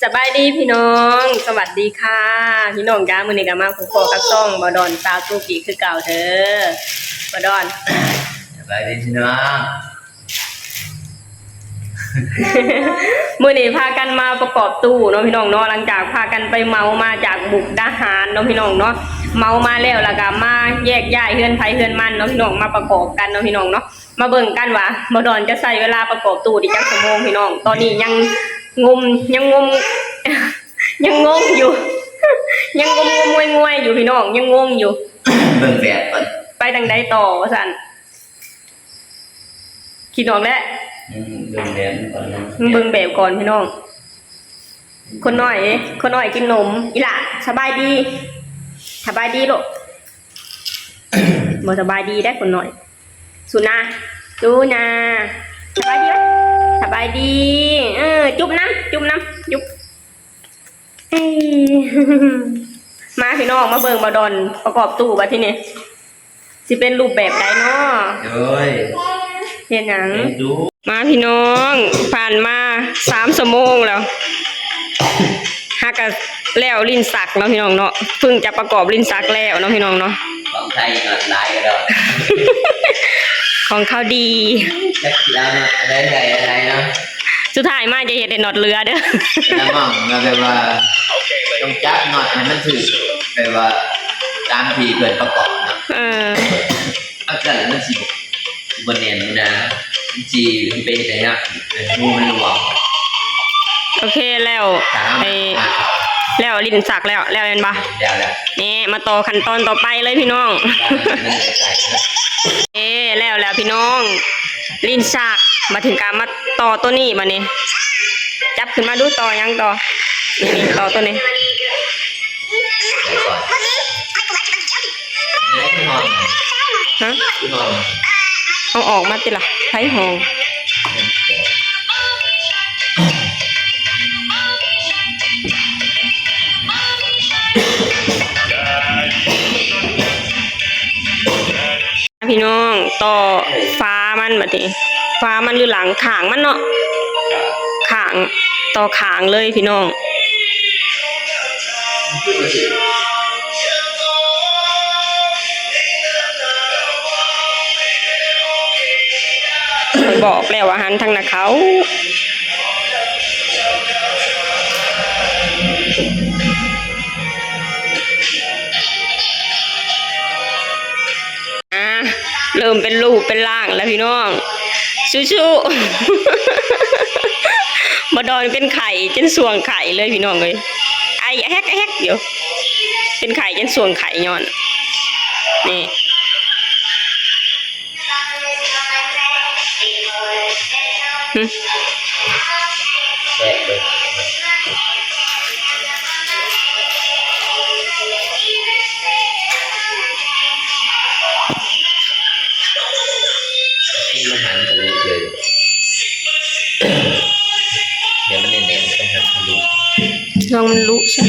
ສະບາຍດີພີ່ນ້ອງ ສະຫວັດດີຄ່ະພີ່ນ້ອງຈ້າ. ມື້ນີ້ກໍມາພົບພໍ້ກັບຊ່ອງບໍ່ດອນ ສາວຕຸກີຄືເກົ່າເດີ ບໍ່ດອນ. ສະບາຍດີພີ່ນ້ອງ. ມື້ນີ້ພາກັນມາປະກອບຕູ້ເນາະພີ່ນ້ອງເນາະ, ຫຼັງຈາກພາກັນໄປເໝົາມາຈາກມຸກດາຫານເນາະພີ່ນ້ອງເນາະ. ເໝົາມາແລ້ວ ແລ້ວກໍມາແຍກຍ້າຍເຮືອນໃຜເຮືອນມັນເນາະພີ່ນ້ອງ, ມາປະກອບກັນເນາະພີ່ນ້ອງເນາະ. ມາເບິ່ງກັນວ່າບໍ່ດອນຈະໃຊ້ເວລາປະກອບຕູ້ໄດ້ຈັກຊົ່ວໂມງພີ່ນ້ອງ. ຕອນນີ້ຍັງງົມ ຍັງງົມ ຍັງງົມຢູ່ ຍັງງົມໆງວຍໆຢູ່ພີ່ນ້ອງ ຍັງງົມຢູ່. ເບິ່ງແບບກ່ອນ ໄປທາງໃດຕໍ່ວ່າຊັ້ນ. ຄິດອອກແລ້ວ ອືມ ເບິ່ງແບບກ່ອນເນາະ ເບິ່ງແບບກ່ອນພີ່ນ້ອງ. ຄົນນ້ອຍເດ້ ຄົນນ້ອຍກິນນົມ. ອີຫຼ້າ ສະບາຍດີ ສະບາຍດີລູກ. ບໍ່ສະບາຍດີເດ້ຄົນນ້ອຍ. ສຸນາ ສຸນາ ສະບາຍດີ ສະບາຍດີ. ເອີ ຈຸບນຳ ຈຸບນຳ ຈຸບ. ເອີ ມາພີ່ນ້ອງ ມາເບິ່ງບ່າວດອນປະກອບຕູ້ບາດທີນີ້ ຊິເປັນຮູບແບບໃດເນາະ. ໂດຍ ເຮັດຫຍັງ? ມາພີ່ນ້ອງ ຜ່ານມາສາມຊົ່ວໂມງແລ້ວ ຫາກະແລ້ວລິ້ນຊັກເນາະພີ່ນ້ອງເນາະ. ເພິ່ງຈະປະກອບລິ້ນຊັກແລ້ວເນາະພີ່ນ້ອງເນາະ. ຂອງໄທນອດຫຼາຍກະດອກ ຂອງເຂົາດີ ຈັກຊິເອົານອດອັນໃດໃສ່ອັນໃດເນາະ. ສຸດທ້າຍມາຈະເຮັດໃຫ້ນອດເຫຼືອເດີ. ລະໝ່ອງນະ ແບບວ່າຕ້ອງຈັບນອດໃຫ້ມັນຖືກ ແບບວ່າຕາມທີ່ເພິ່ນປະກອບເນາະ. ເອີ ອັນນັ້ນມັນຊິບໍ່ແໜ້ນນະ ມັນຊິ ມັນຊິເປັນໄປເນາະ ຮູມັນຫຼວງ. ໂອເຄແລ້ວ ໄອ້ ແລ້ວລິ້ນຊັກແລ້ວ ແລ້ວແມ່ນບໍ່? ແລ້ວ ແລ້ວ. ນີ້ມາຕໍ່ຂັ້ນຕອນຕໍ່ໄປເລີຍພີ່ນ້ອງ. ເອີ ແລ້ວແລ້ວພີ່ນ້ອງ ລິ້ນຊັກ. ມາເຖິງກະມາຕໍ່ໂຕນີ້ບາດນີ້ ຈັບຂຶ້ນມາດູ ຕໍ່ຫຍັງຕໍ່? ນີ້ ຕໍ່ໂຕນີ້. ຮະ? ເອົາອອກມາຕິລະ ໃຜຮ້ອງ? ພີ່ນ້ອງ ຕໍ່ຝາມັນບາດນີ້ ຝາມັນ ຫຼື ຫຼັງ ຂ້າງມັນເນາະ ຂ້າງ ຕໍ່ຂ້າງເລີຍພີ່ນ້ອງ. ຂ້ອຍບອກແລ້ວວ່າຫັນທາງໜ້າເຂົາ. ອ່າ ເລີ່ມເປັນຮູບເປັນຮ່າງແລ້ວພີ່ນ້ອງ ສູ້ໆ. ບໍ່ດອນເປັນໄຂ້ຈົນຊ່ວງໄຂ້ເລີຍພີ່ນ້ອງເອີຍ ໄອແຮກໆຢູ່ ເປັນໄຂ້ຈົນຊ່ວງໄຂ້ຍ້ອນນີ້. ຫຶ ແຊບເລີຍ ໃຫ້ມັນຫັນທະລຸເລີຍ ໃຫ້ມັນແໜ້ນໆ ໃຫ້ມັນຫັນທະລຸ ລອງມັນລຸຊະ.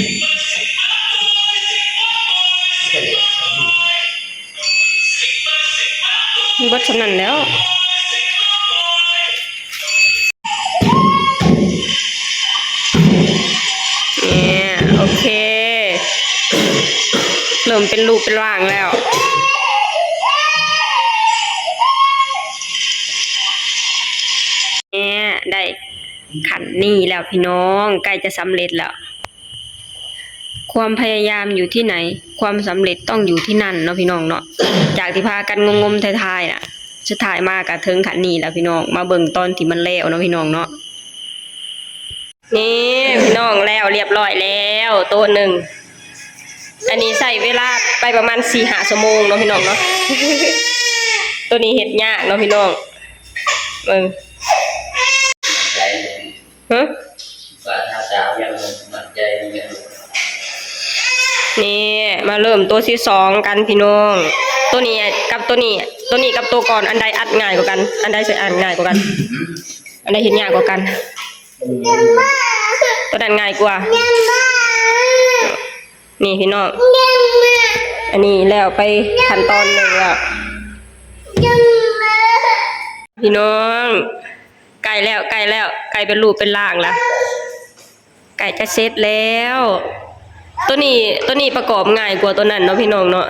ເບິດສ່ຳນັ້ນແລ້ວ ນີ້ ໂອເຄ ເລີ່ມເປັນຮູບເປັນຮ່າງແລ້ວ ນີ້ ໄດ້ ຂັ້ນນີ້ແລ້ວພີ່ນ້ອງ ໃກ້ຈະສຳເລັດແລ້ວ. ຄວາມພະຍາຍາມຢູ່ທີ່ໃດ ຄວາມສຳເລັດຕ້ອງຢູ່ທີ່ນັ້ນເນາະພີ່ນ້ອງເນາະ. ຈາກທີ່ພາກັນງົມໆຖ່າຍໆນະ ສຸດທ້າຍມາກະເຖິງຂັ້ນນີ້ແລ້ວພີ່ນ້ອງ. ມາເບິ່ງຕອນທີ່ມັນແລ້ວເນາະພີ່ນ້ອງເນາະ. ນີ້ພີ່ນ້ອງ ແລ້ວລຽບຮ້ອຍແລ້ວໂຕໜຶ່ງ. ອັນນີ້ໃຊ້ເວລາໄປປະມານສີ່ຫ້າຊົ່ວໂມງເນາະພີ່ນ້ອງເນາະ. ໂຕນີ້ເຮັດຍາກເນາະພີ່ນ້ອງ ເບິ່ງ. ຮະ? ວ່າຖ້າສາວຍັງໝັ້ນໃຈຢູ່ແມ່ນ. ນີ້ ມາເລີ່ມໂຕທີສອງກັນພີ່ນ້ອງ. ໂຕນີ້ກັບໂຕນີ້ ໂຕນີ້ກັບໂຕກ່ອນ ອັນໃດອັດງ່າຍກວ່າກັນ? ອັນໃດໃຊ້ອັດງ່າຍກວ່າກັນ? ອັນໃດເຮັດຍາກກວ່າກັນ? ໂຕນັ້ນງ່າຍກວ່າ. ນີ້ພີ່ນ້ອງ ອັນນີ້ແລ້ວໄປຂັ້ນຕອນໜຶ່ງແລ້ວ ພີ່ນ້ອງ ໃກ້ແລ້ວ ໃກ້ແລ້ວ ໃກ້ເປັນຮູບເປັນຮ່າງແລ້ວ. ໃກ້ຈະເສັດແລ້ວ. ໂຕນີ້ ໂຕນີ້ປະກອບງ່າຍກວ່າໂຕນັ້ນເນາະພີ່ນ້ອງເນາະ.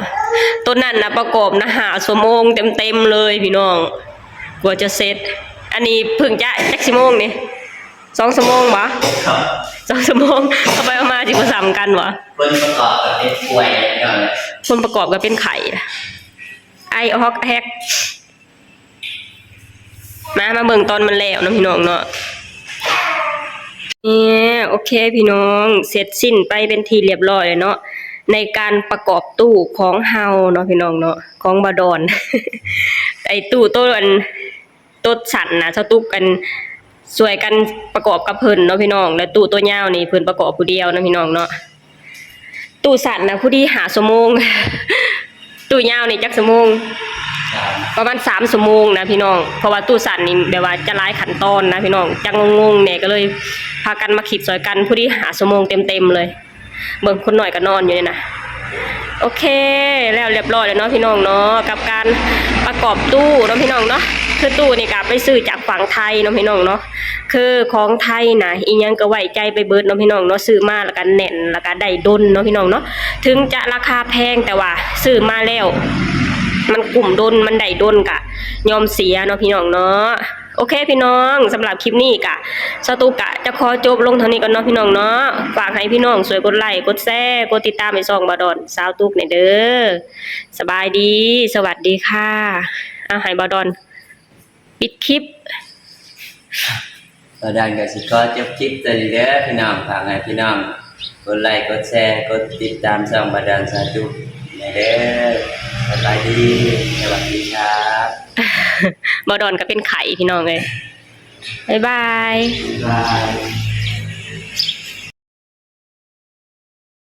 ໂຕນັ້ນນະປະກອບນະຫ້າຊົ່ວໂມງເຕັມໆເລີຍພີ່ນ້ອງ ກວ່າຈະເສັດ. ອັນນີ້ເພິ່ງຈະຈັກຊົ່ວໂມງນີ້? ສອງຊົ່ວໂມງບໍ? ສອງຊົ່ວໂມງ. ເອົາໄປເອົາມາຊິບໍ່ສ່ຳກັນບໍ? ຄົນປະກອບກໍເປັນຖ້ວຍເນາະ. ຄົນປະກອບກໍເປັນໄຂ້ ໄອອອກແຮກ. ມາ ມາເບິ່ງຕອນມັນແລ້ວເນາະພີ່ນ້ອງເນາະ. ນີ້ ໂອເຄພີ່ນ້ອງ ເສັດສິ້ນໄປເປັນທີ່ລຽບຮ້ອຍແລ້ວເນາະ ໃນການປະກອບຕູ້ຂອງເຮົາເນາະພີ່ນ້ອງເນາະ ຂອງບ່າວດອນ. ໄອ້ຕູ້ໂຕອັນ ໂຕສັ້ນນະ ສາວຕຸກອັນ ຊ່ວຍກັນປະກອບກັບເພິ່ນເນາະພີ່ນ້ອງ ແລະ ຕູ້ໂຕຍາວນີ້ເພິ່ນປະກອບຜູ້ດຽວເນາະພີ່ນ້ອງເນາະ. ຕູ້ສັ້ນນະພໍດີຫ້າຊົ່ວໂມງ ຕູ້ຍາວນີ້ຈັກຊົ່ວໂມງ? ປະມານສາມຊົ່ວໂມງນະພີ່ນ້ອງ ເພາະວ່າຕູ້ສັ້ນນີ້ແບບວ່າຈະຫຼາຍຂັ້ນຕອນນະພີ່ນ້ອງ ຈັກງົງໆແດ່ ກໍເລີຍພາກັນມາຄິດຊ່ອຍກັນ ພໍດີຫ້າຊົ່ວໂມງເຕັມໆເລີຍ. ເບິ່ງຄົນນ້ອຍກໍນອນຢູ່ນີ້ນະ. ໂອເຄ ແລ້ວລຽບຮ້ອຍແລ້ວເນາະພີ່ນ້ອງເນາະ ກັບການປະກອບຕູ້ເນາະພີ່ນ້ອງເນາະ. ຄືຕູ້ນີ້ກໍໄປຊື້ຈາກຝັ່ງໄທເນາະພີ່ນ້ອງເນາະ. ຄືຂອງໄທນະ ອີ່ຫຍັງກໍໄວ້ໃຈໄປເບິດເນາະພີ່ນ້ອງເນາະ ຊື້ມາແລ້ວກໍແໜ້ນ ແລ້ວກໍໄດ້ດົນເນາະພີ່ນ້ອງເນາະ. ເຖິງຈະລາຄາແພງ ແຕ່ວ່າຊື້ມາແລ້ວມັນກຸ້ມດົນ ມັນໄດ້ດົນ ກໍຍອມເສຍເນາະພີ່ນ້ອງເນາະ. ໂອເຄພີ່ນ້ອງ ສຳລັບຄລິບນີ້ກະ ສາວຕຸກກະຈະຂໍຈົບລົງເທົ່ານີ້ກ່ອນເນາະພີ່ນ້ອງເນາະ. ຝາກໃຫ້ພີ່ນ້ອງຊ່ວຍກົດໄລ ກົດແຊ ກົດຕິດຕາມໃຫ້ຊ່ອງບ່າວດອນສາວຕຸກແດ່ເດີ. ສະບາຍດີ ສະຫວັດດີຄ່ະ. ເອົາ ໃຫ້ບ່າວດອນປິດຄລິບ. ບ່າວດອນກໍຊິຂໍຈົບຄລິບເທົ່ານີ້ເດີພີ່ນ້ອງ. ຝາກໃຫ້ພີ່ນ້ອງ ກົດໄລ ກົດແຊ ກົດຕິດຕາມຊ່ອງບ່າວດອນສາວຕຸກແດ່ເດີ. ສະບາຍດີ ສະຫວັດດີຄັບ. ບ່າວດອນກໍເປັນໄຂ້ພີ່ນ້ອງເອີຍ. ບາຍບາຍ ບາຍບາຍ.